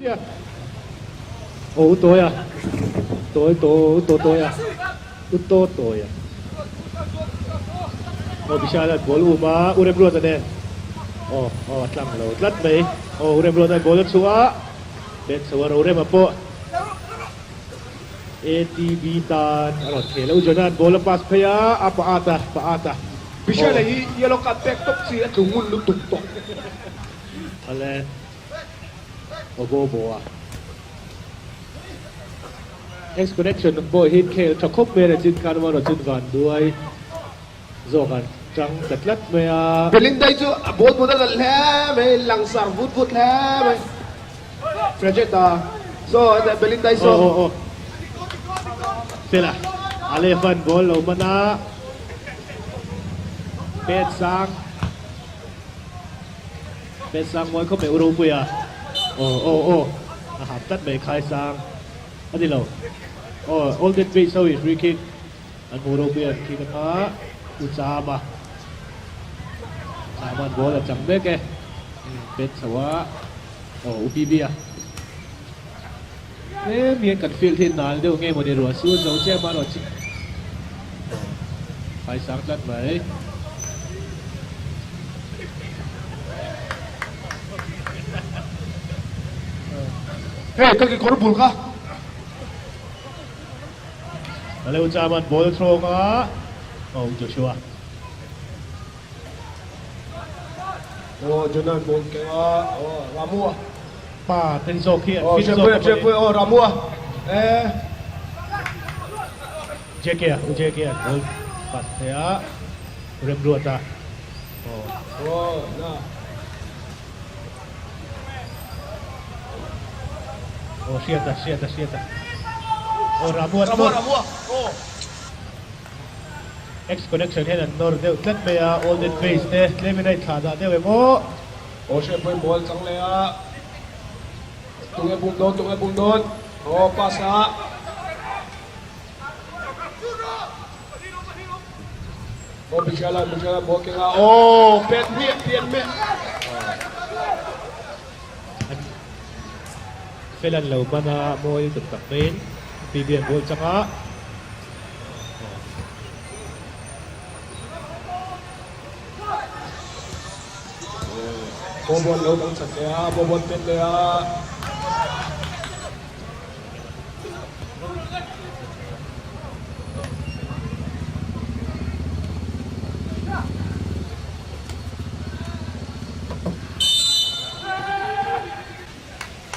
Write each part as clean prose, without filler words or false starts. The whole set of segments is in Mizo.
Aw u tawi a, tawi to u to tawi a, u to tawi a. Aw Vishal an ball um a, u Remruata nen. Aw aw a tlang lo tlat mai. Aw u Remruata an ball a chhuah a, bet chho a Rorema pawh ATB tan a rawn khel a. U Jonah an ball a pass phei a, a pa at a, pa at a. Vishal hi yellow card pek tawp chi a tlu ngun lutuk tawh. Awle. Aw bo bo a. X connection pawh hi khel tha khawp mai a chin khan amaherawh chu van duai zawk an tang ta tlat mai a. Belindai chu a ball hmun a nalh hle mai, langsar vut vut hle mai. Frejeta saw hetah Belindai saw. Aw aw aw. Fela a left an ball lo man a. Pet sang. Pet sang mawi khawp mai u Ropuia. Aw aw aw a hap tlat mai khai sang a ni lo. Aw all dead base ho in free kick an hmu Ropuia an kick anga u Chama. Chama an ball a chang mek e. Pet chho a aw u Bibia. Tlem hian kan field hi nal deuh nge mawni ruah su zo chiah mah erawh chu khai sang tlat mai. Hei ka kekawr bul kha. Aleu chaman ball thlawng a, oh Joshua. Aw Jonan ball keng a, aw Ramu a. Pa ten zawk hi an fit zawk a mawni. Aw Ramu a, eh. JK a, u JK a ball pass thei a, Remruata. Aw. Aw na. Aw Hriata, Hriata, Hriata. Aw Ramu a. Ramu a, Ramu a, aw. X connection hian an nawr deuh tlat mai a, all dead base te tlemin a inthlah dah deuh em aw. Aw hriat pawhin ball chang leh a, tunge bum dawn tunge bum dawn, aw pass a. Aw Michaela Michaela ball keng a, aw pen hmiah pen hmiah. An fel an lo ban a, mawi lutuk tak maiin PB an ball chang a. Bawbon lo dang chat leh a, bawbon pet leh a.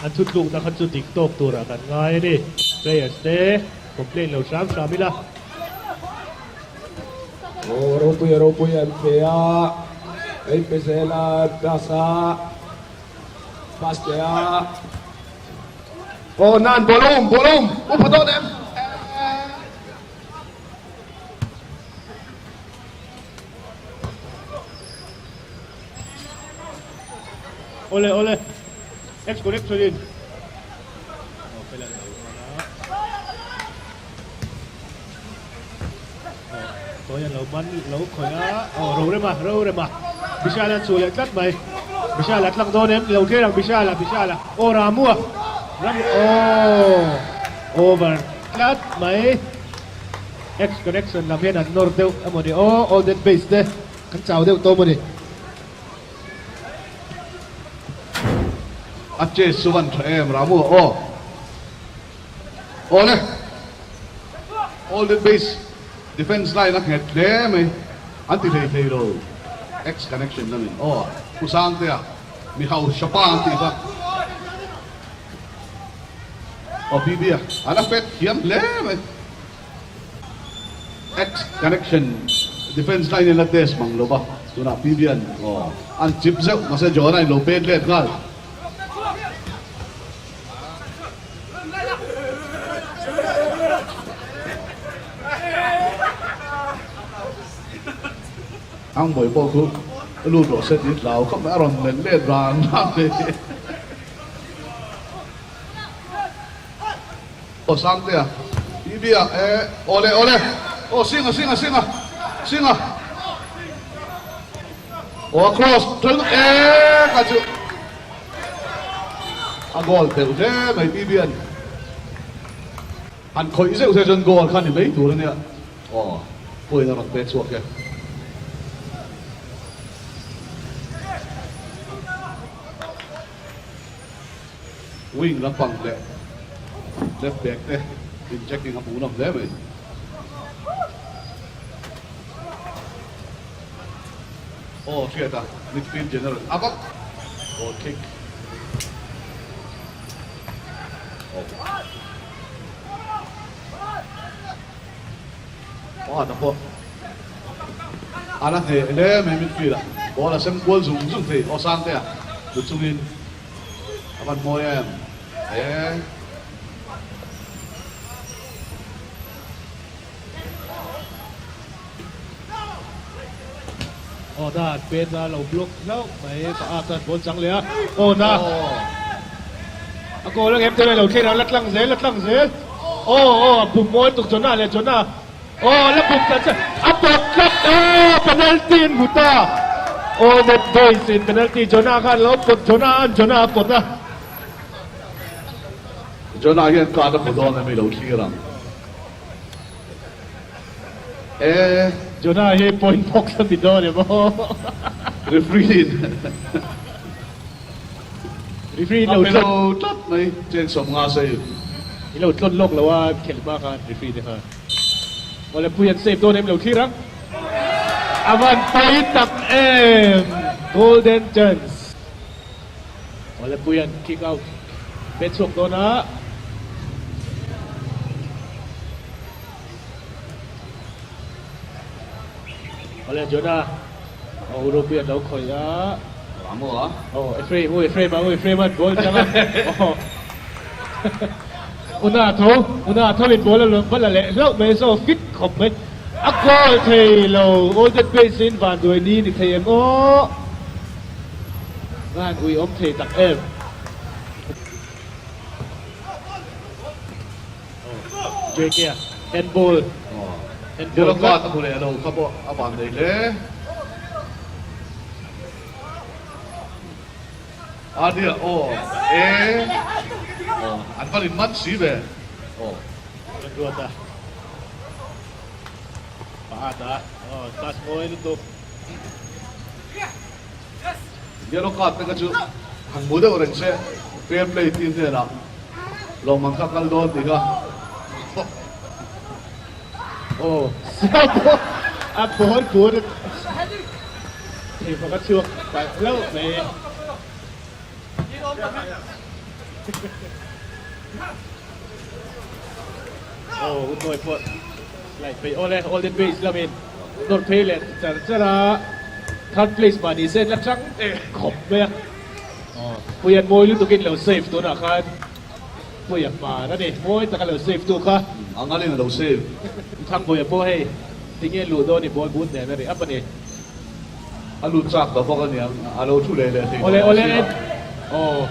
An thutlukna kha chu dik tawk turah kan ngai a ni. Players te complain lo hram hram ila. Aw ropui a ropui an pe a, ei pe zel a, pass a, pass leh a. Aw nan ball a um, ball a um, upa dawn em? Awle awle X connection in Aw fel an lo hman a Aw tawi an lo man lo khawih a Aw ro rem a ro rem a Vishal an chhuh leh tlat mai Vishal a tlang dawn em lo clear ang Vishal a Vishal a Aw Ramu a Ram aw over tlat mai X connection lam hian an nawr deuh emawni aw all dead base te kan chau deuh tawh emawni. A che chuan tha em Ramu aw. Awle all the base defense line a nghet hle mai an ti hlei thei lo X connection lamin aw Pu Sangtea mi hausa pa an tih kha aw BB a an a fet thiam hle mai. X connection defense line in a test mang lo va, tunah PB an aw an chip zeuh mahse John a in lo pet let nghal. Thangbawi pawh chu lut rawh se tih hlau khawp mai a rawn melh let ran ran mai. Aw Sangtea, i bia e, awle awle, aw Singa Singa Singa Singa, aw a cross ṭha lutuk e ka chu. A goal teuh hle mai TB an han khawih zeuh zeuh chuan goal kha ni mai tur a nia. Aw, point a rawn pe chhuak e. Wing lampang leh left back te in checking a hmuhnawm hle mai. Aw hriat a, midfield general a vak goal kick. Aw. Pakhat a pawh a la hneh hle mai midfield ah ball a sem kual zung zung thei aw Sangtea tlu chungin a van mawi em e. Aw da Peta lo block hlauh mai pa a chuan ball chang leh a aw da a goal a ngem thei lo thlir a la tlang zel la tlang zel aw aw a bum mawi tuk Jonah leh Jonah aw la bum ta che a pawt tlat aw penalty an hmu ta aw net boys in penalty Jonah khan lo pawt Jonah an Jonah a pawt a. Jonah hian card a hmu dawn em i lo thlir ang. E. Jonah hi point box a ti dawn em aw. Referee in. Referee in lo A pe lo tlat mai chen 50 save. In lo tlawn lawk lo a khelh hma khan referee te khan. Awle pui an save dawn em lo thlir ang. A van pawi tak em. Golden chance. Awle pui an kick out pe chhuak dawn a. Awle Jonah aw ropui an lo khawih a. Ramo a. Aw Ephraim u Ephraim a u Ephraim a ball chang a. Aw Una tho Una tho in ball a lawm bal a leh hlauh mai so fit khawp mai. A goal thei lo Old Base in vanduai ni ni thei em aw. Van ui awm thei tak em. JK a handball handball Yellow card a hmu leh lo kha pawh a van nei hle. A nia aw e aw an van in man si ve aw. Kan ruat a pahat a aw pass mawi lutuk. Yellow card te kha chu han hmu deuh reng se fair play team hnenah lawmman kha kal dawn tih kha. Aw siam a ball tur thei faka chhuak palh hlauh mai. Aw u Tawi pawh slide phei awle Golden Base lamin nawr phei leh char char a third place mah ni se la tang khawp mai a aw Puian mawi lutukin lo save tunah khan Puia hmar a ni mawi taka lo save tu kha. A ngalin a lo save. Thangbuaia pawh hei tinge luh dawn i ball but nen a ri up a ni. A lut chak ta bawk a niang a lo thu leh leh thei tawh lo si a. Aw.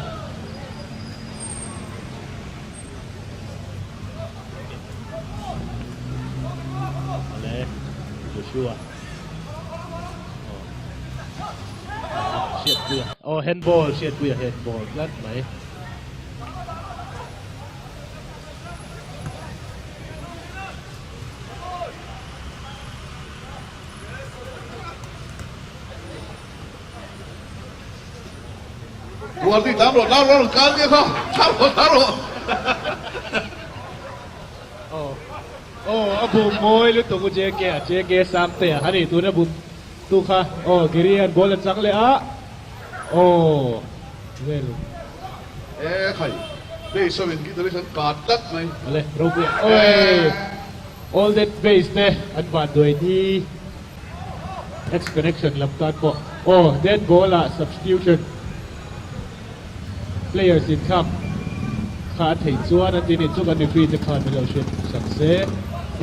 Awle Joshua. Aw. Hriatpuia. Aw handball Hriatpuia handball tlat mai. Guardi tlan rawh tlan rawh tlan nia kha tlan rawh tlan rawh. Aw aw a bum mawi lutuk u JK a JK Sangtea a ni tuna bum tu kha aw Girian ball a chang leh a aw vel. E khai base ho in guitarist an kat tlat mai. Awle ropui a oi all that base te an van duai ni. X connection lam tan pawh aw dead ball ah substitution players in thlak kha a theih chuan an ti ni chu kan referee te khan min lo hriat sak se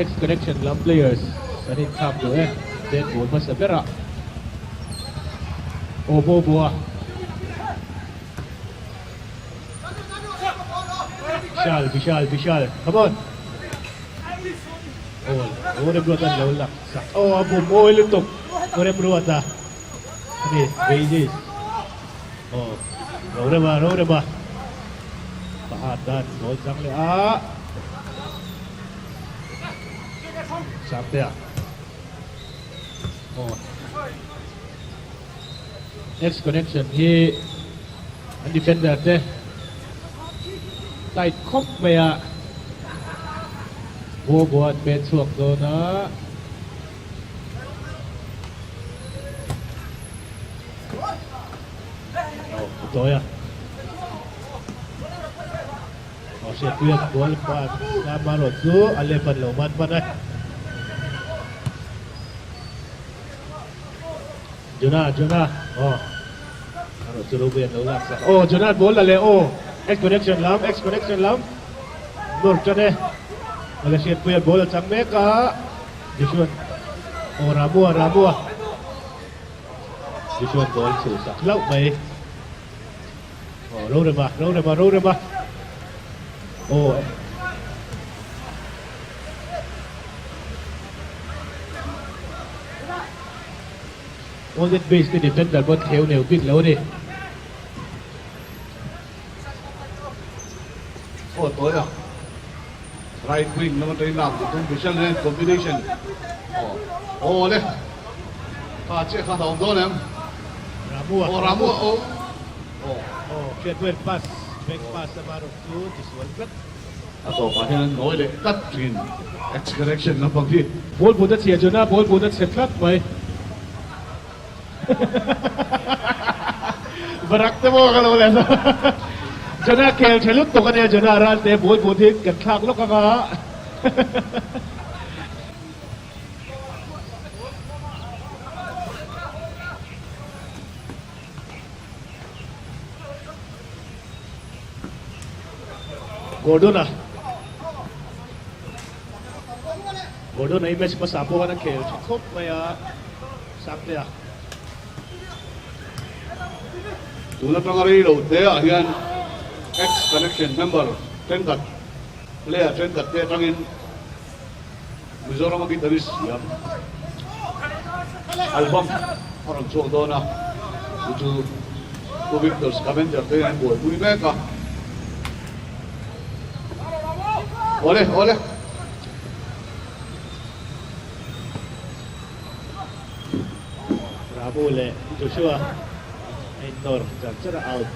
X connection lam players an in thlak duh e dead ball hmasa berah aw Bobo a Vishal Vishal Vishal come on aw aw Remruata an lo lak sak aw a bum awi lutuk aw Remruata ani Raises aw Rorema Rorema. Pahat-a'n ball chang leh a. Sangtea. Aw. X connection hi an defender te tight khawp mai a. Bobo an pen chhuak dawn a. Aw, tawi a. Aw, Hriatpuia ball pass Sama erawh chu a left an lo man hman a. Jonah, Jonah, aw. Erawh chu Ruby an lo lak sak. Aw, Jonah ball la leh aw. X connection lam, X connection lam. Nawr tan e. Awle Hriatpuia ball a chang mek a. Joshua, aw Ramua, Ramua. Tichuan ball chhuh sak hlauh mai. Aw Rorema, Rorema, Rorema. Aw. Golden base te defender pawh theu neu bik lo a ni. Aw tawi a. Right wing lama train lak duh tum Vishal nen combination. Aw aw le. Kha chiah kha hlawm dawn em? Ramua. Aw Ramua aw. Aw. Aw Hriatpuian pass back pass lama rawn chu tisual tlat. A tawpah hian an nawi leh tlat thin X-correction lampang hi. Ball but a chhia chuna ball but a chhe tlat mai. Varak te pawh ka lo leh a. Jonah khel tha lutuk a nia Jonah Ralte ball but hi kan thlak lawk ang a. Gordon-a Gordon-a hi match hmasa pawh khan a khel tha khawp mai a. Sangtea. Tun atanga rei lo te ah hian X connection member thenkhat player thenkhat te atangin Mizoram a guitarist siam album a rawn chhuak dawn a, chu chu Pu Victor Scavenger te hian an buaipui mek a. Awle awle. Ramu leh Joshua a innawr char char a out.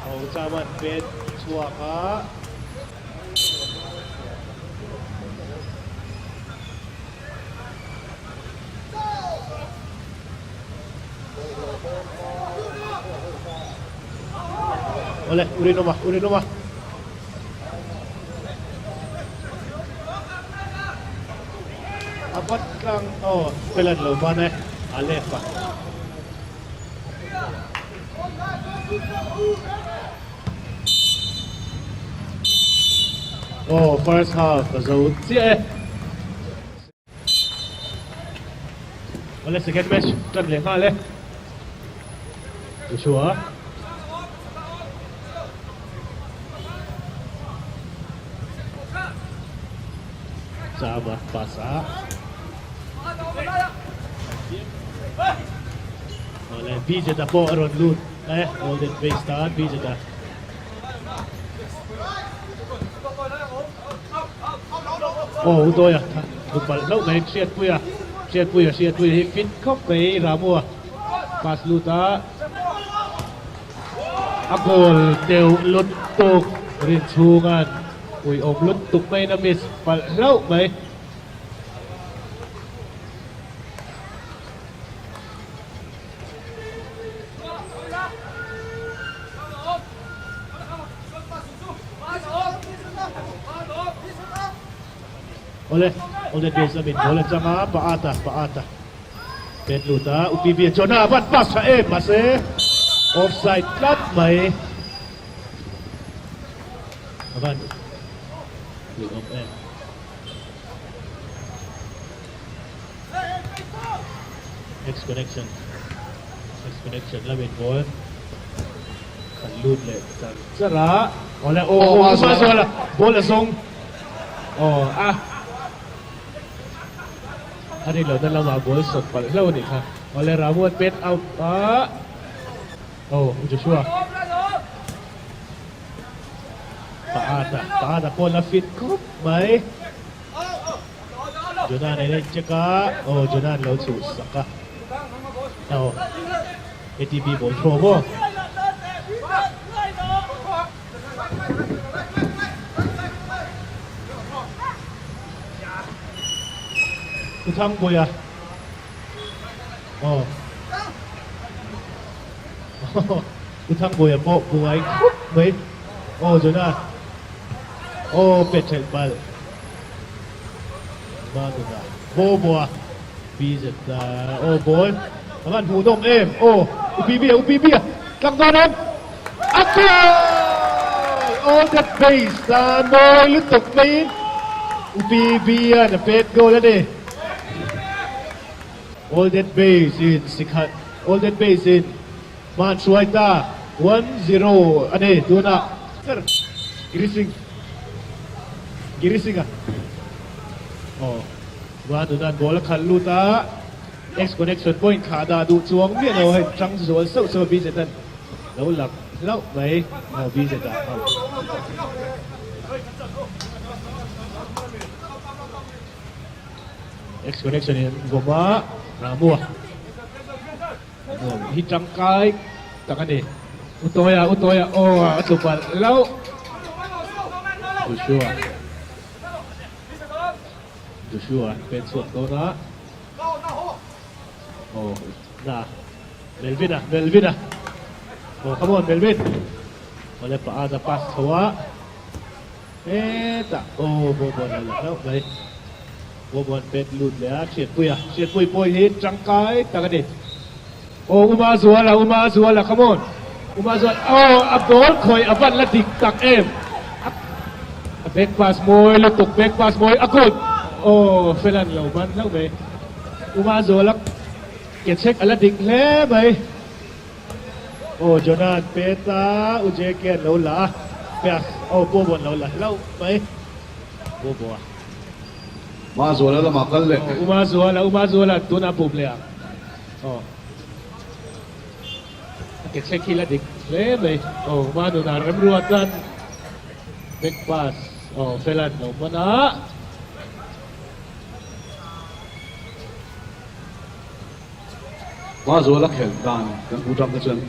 Ho chaman pet chhuak a. Awle, u rinawm a, u rinawm a. A vat tlang, aw, pelan lo ban e, a left a. Aw, first half a zo chiah e. Awle second match tan leh nghal e. Joshua. Chama pass a. Awle BJ pawh a rawn lut e. Golden base tan BJ. Aw u Dawia bu palh hlauh mai Hriatpuia Hriatpuia Hriatpuia hi fit khawp mai Ramua pass lut a a goal teuh lut tuk Rinchhunga'n uiawm lut tuk maiin a miss palh hlauh mai. Awle, awle base a min ball a chang a, Paat a, Paat a pen lut a, UPB a chuan a van pass tha em mahse offside tlat mai. A van lut awm em. Next connection, next connection la min ball. Kan lut leh char char a. Awle aw aw aw zual a ball a zawng. Aw a. A rin lohna lamah ball sawt palh hlauh a nih kha. Awle Ramu an pet out a. Oh, Joshua. Paata, Paata pawh la fit khawp mai. Jonan a in check a, oh Jonan lo chhuh sak a. Oh, ATB ball throw maw? Pu Thangpuia. Aw. Pu Thangpuia pawh buai khup mai. Aw Jonah. Aw pet ṭhelh palh. Manuna. Bobo-a. BZ aw ball. A van hmuhnawm em. Aw U BB-a U BB-a. Tlang dawn em. A goal! All that base tan mawi lutuk maiin U BB-a'n a pet goal a ni. All that base in sikhat All that base in hma an hruai ta 1-0 a ni tunah. Giri Singh Giri Singh-a aw Vanuna'n ball a khalh lut a, X connection point thlah dah duh chuang miah lo hei tang zual sauh sauh a BZ-a'n lo lak hlauh mai aw BZ-ah aw. X connection in vawm a Ramua Ramua hi tangkai tak a ni Utoya Utoya aw a tlu palh hlauh Joshua Joshua pen chhuak dawn a. Oh, na. Melvin a, Melvin a. Oh, come on, Melvin. Ole pa a pass chho a. Hetah, oh, Bobon a la hlauh mai. Bobon pet lut leh a, Hriatpui a. Hriatpui pawh hi tangkai tak a ni. Oh, Uma Zuala, Uma Zuala, come on. Uma Zuala, oh, a ball khawih a van la dik tak em. A back pass mawi lutuk, back pass mawi, a goal. Oh, Felan lo man hlauh mai. Uma Zuala ke chek a la dik hle mai. Oh, Jonan peta, U JK an lo la a. Pass, oh, Bobo an lo la hlauh mai. Bobo a. Uma Zuala lamah kal leh. Oh, Uma Zuala, Uma Zuala, tunah bum leh ang. Aw. A ke check hi la dik hle mai. Aw, hma nunah remruatan back pass aw Felan lo hman a. Hma zuala khelh dan kan hmu tang te chuan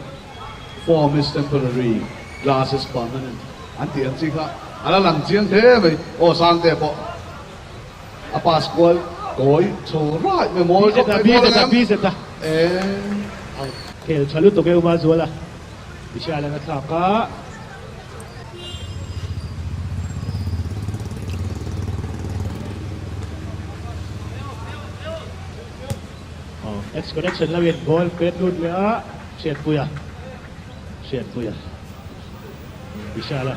form is temporary, class is permanent an tih ang chi kha a la lang chiang hle mai. Aw Sangte pawh. A pass kual kawi chho raih mai mawi khawp mai mawi ang em? Eee. Khel tha lutuk e Uma Zuala Vishal an a thlak a. Aw X connection lo in ball pet lut leh a Hriatpuia Hriatpuia Vishal a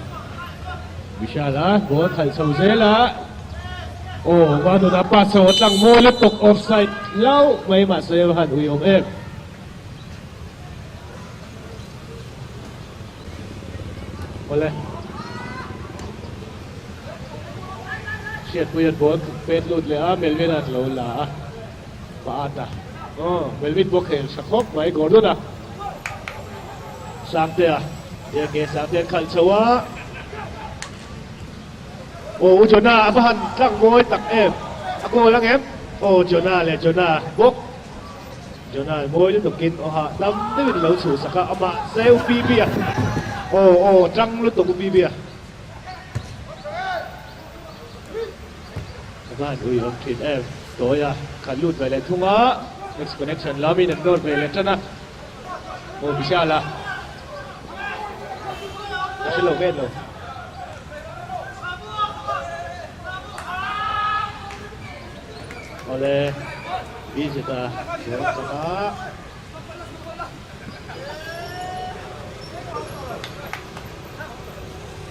Vishal a ball khalh chho zel a aw Vanuna pass chho a tlang mawi lutuk offside hlauh mai mahse a han ui awm em. Awle Hriatpuia ball pet lut leh a Melvin a lo la a Paat a aw Melvin pawh khel tha khawp mai Gordon a. Sangtea tia ke Sangtea an khalh chho a. Aw U Jonah a va han tlang mawi tak em. A goal ang em? Aw Jonah leh Jonah bawk. Jonah mawi lutukin aw hah dam deuhin lo chhuh sak a amah se U BB a. Aw aw tang lutuk U BB a. A va han ui awm thin em. Tawi a khalh lut ve leh thung a. Next connection lamin an nawr ve leh tan a. Aw Vishal a. Ka hre lo vel lo. Awle Vijeta ball chak a.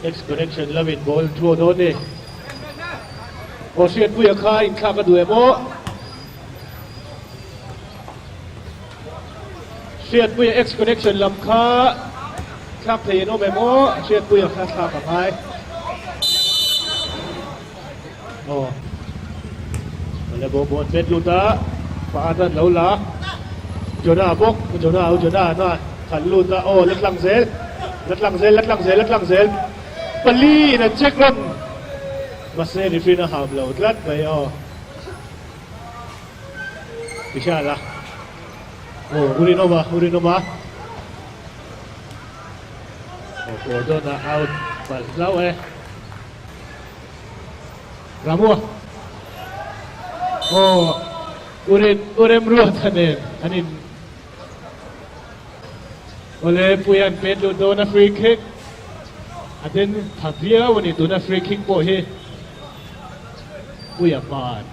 Next connection lovin ball thua dawn ni. Aw Hriatpuia kha inthlak a duh em aw. Hriatpuia X connection lam kha thlak thei an awm em aw Hriatpuia kha thlak a ngai. Aw. Awle. Le bo bo an pet lut a, Paat an lo la. Jonah bawk, Jonah u Jonah na khalh lut a, aw la tlang zel, la tlang zel, la tlang zel, la tlang zel. Pali in an check rawn. Mahse referee in a ham lo tlat mai aw. Vishal a. Aw u Rinawma, u Rinawma. Aw Gordon a out palh hlauh e. Ramua. Aw u Rin, u Remruata nen an in Awle Puia'n pet lut dawn a free kick a den tha viau a ni tuna free kick pawh hi Puia hman.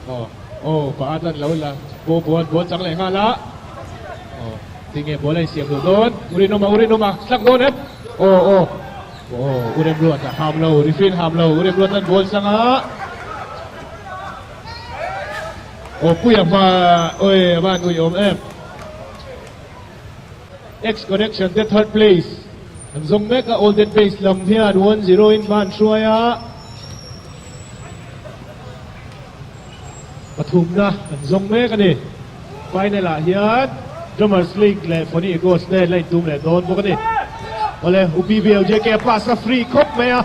Aw aw pa atan lo la ball ball ball chang leh nghal a aw tinge ball a insiam duh dawn u Rinawma u Rinawma tlak dawn em aw aw aw u Remruata ham lo referee ham lo u Remruata'n ball chang a. Aw puia hma awi a van ui awm em. X connection te third place an zawng mek a Old Dead Base lam hian 1-0 in hma an hruai a. Pathumna an zawng mek a ni. Final ah hian Drummers League leh Funny Eagles te la intum leh dawn bawk a ni. Awle UPBL JK pass a free khawp mai a.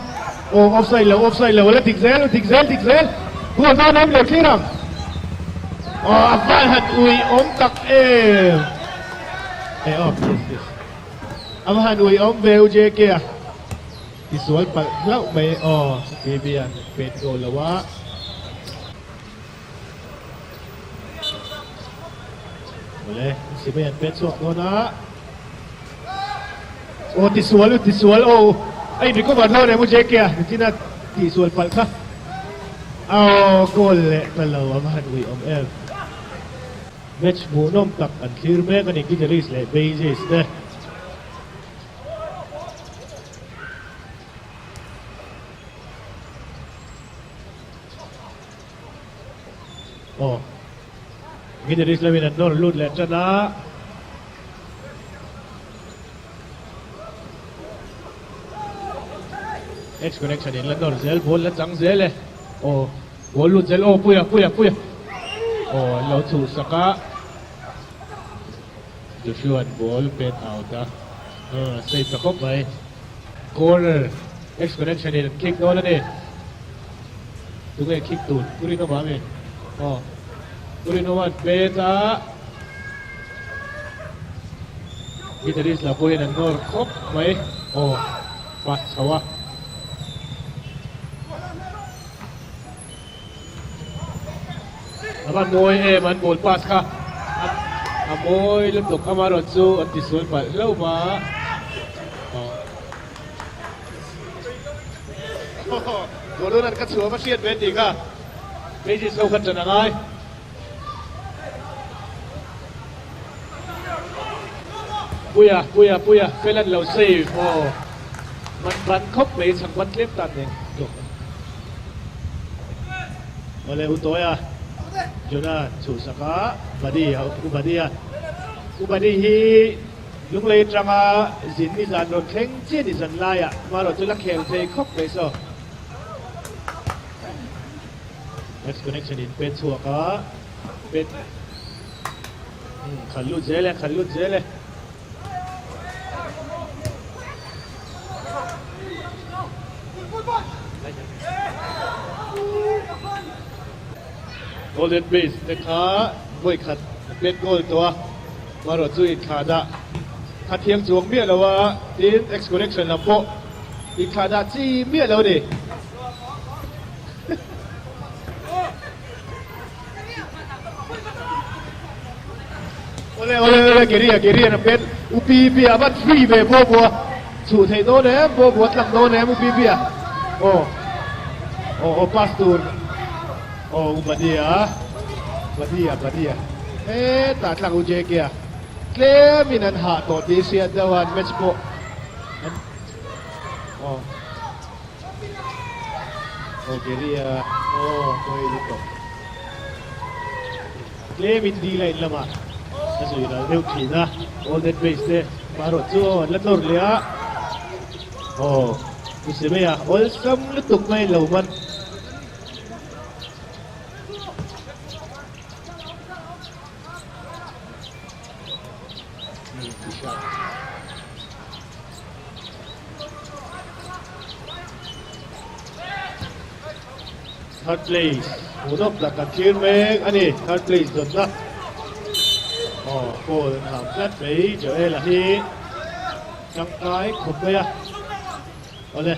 Aw offside lo offside lo ala dik zel dik zel dik zel goal dawn em lo thlir ang. Aw a val han ui awm tak em. E aw yes yes. A va han ui awm ve UJK a. Tisual palh hlauh mai aw BB-a'n pet goal lo a. Awle, sipai an pet chhuak dawn a. Aw tisual u tisual aw a in recover dawn em u JK a nichina tihsual palh kha. Aw goal leh ta lo a va han ui awm em. Match hmuhnawm tak an thlir mek a ni Guitarist leh Bassist te. Aw Middle East lamin an nawr lut leh tan a. X connection in la nawr zel ball la chang zel e. Aw ball lut zel aw puia puia puia. Aw an lo chhuh sak a. Joshua an ball pet out a. Safe ta khawp mai. Corner X connection in an kick dawn a ni. Tunge kick tur? Pu Rinawma nge? Aw. Pu Rinawma an pet a. Guitarist lah pawhin an nawr khawp mai. Aw. Pass chho a. A va mawi em an ball pass kha a mawi lutuk amaherawh chu an ti sual palh hlauh ma Gordon an ka chhuah va hriat ve tih kha Basis ho kha ṭan a ngai. Puia puia puia fel an lo save aw man ban khawp mai chhang ban tlem tan nen. Awle u Tawia Jonah chhuhsak a Buddy a u Buddy a u Buddy hi Lunglei atanga zin ni zan rawn thleng chiah ni zan laiah hmarawh chu la khel thei khawp mai saw. Next connection in pet chhuak a pet khalh lut zel e khalh lut zel e. Golden Base te kha vawi khat a pet goal tawh a, marawh chu inthlah dah kha thiang chuang miah lo a, tin X connection lam pawh inthlah dah chi miah lo a ni. Awle awle awle Gary-a Gary-a na pet U Pi-a a va free ve Bo Bo-a chhuh theih dawn em Bo Bo-a tlak dawn em U Pi-a aw aw aw pass tur aw U Badi-a Badi-a Badi-a hetah tlak U JK-a tlemin an hah tawh tih hriat deuh a an match pawh an aw. Aw Gary-a aw pawi lutuk. Tlem in dil a in lamah a zui ral deuh thin a, All Dead Base te hmarawh chu aw an la tlawr leh a. Aw Usimeia awlsam lutuk mai lo man. Third place hmuhnawm tak kan thlir mek a ni third place dawtna aw goal an ham tlat mai Joel-a hi tangkai khawp mai a awle.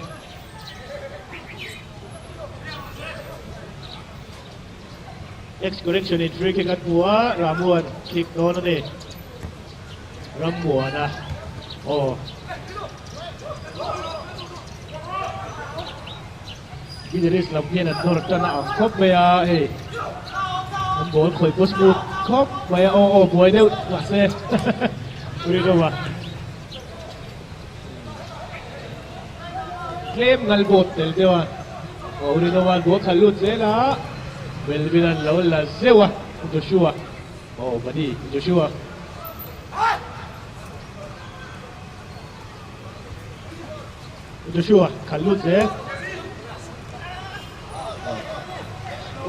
X correction in free kick an hmu a, Ramuan kick dawn a ni. Rammuana aw. Guitarist lam hian an nawr tan a ang khawp mai a hei. An ball khawih pawh smooth khawp mai a aw aw buai deuh mahse uri deuh a. Tlem ngal bawt tel deuh a, aw Rinovan ball khalh lut zel a, Melvin an lo la zeuh a, Joshua, aw Buddy, Joshua. Joshua khalh lut zel.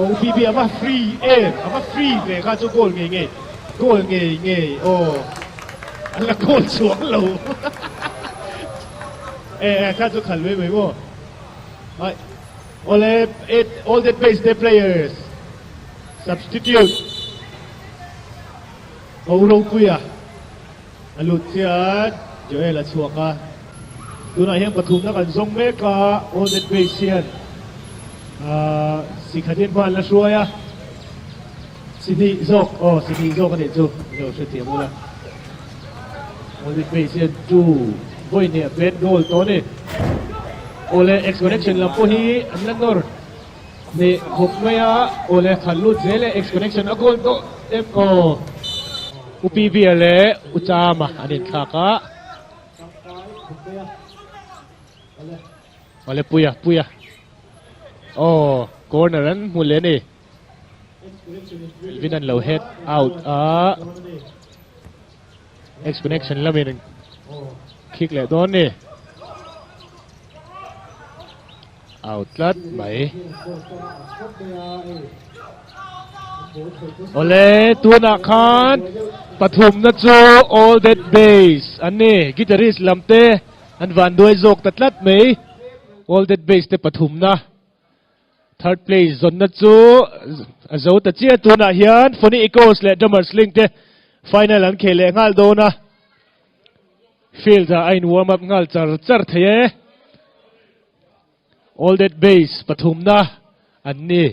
Aw BB a va free em, a va free ve kha chu goal ngei ngei, goal ngei ngei aw an la goal chhuak lo e e kha chu khalh mai mai maw ai awle all that base te players substitute Aw Ropuia a lut chian Joel a chhuak a, tunah hian pathumna kan zawng mek a, All That Base hian aah sikhatin hma an la hruai a, si hnih zawk aw si hnih zawk a nih chu i lo hrethiam ula, All That Base hian two vawi hnih a pet goal tawh a ni. Awle X Connection lam pawh hi an la nawr hneh khawp mai a, awle khalh lut zel e X Connection a goal tawh em aw. U Pivia leh U Chama an inthlak a. Awle Puia, Puia. Aw, corner an hmu leh a ni. Elvin an lo head out a. X connection lamin kick leh dawn ni. Out tlat mai. Awle tunah khan pathumna chu All Dead Base an ni. Guitarist lam te an van duai zawk ta tlat mai. All Dead Base te pathumna third place zawnna chu a zo ta chiah tunah hian Funny Echoes leh Drummers Link te final an khel leh nghal dawn a. Field ah a in warm up nghal char char thei e. All Dead Base pathumna an ni.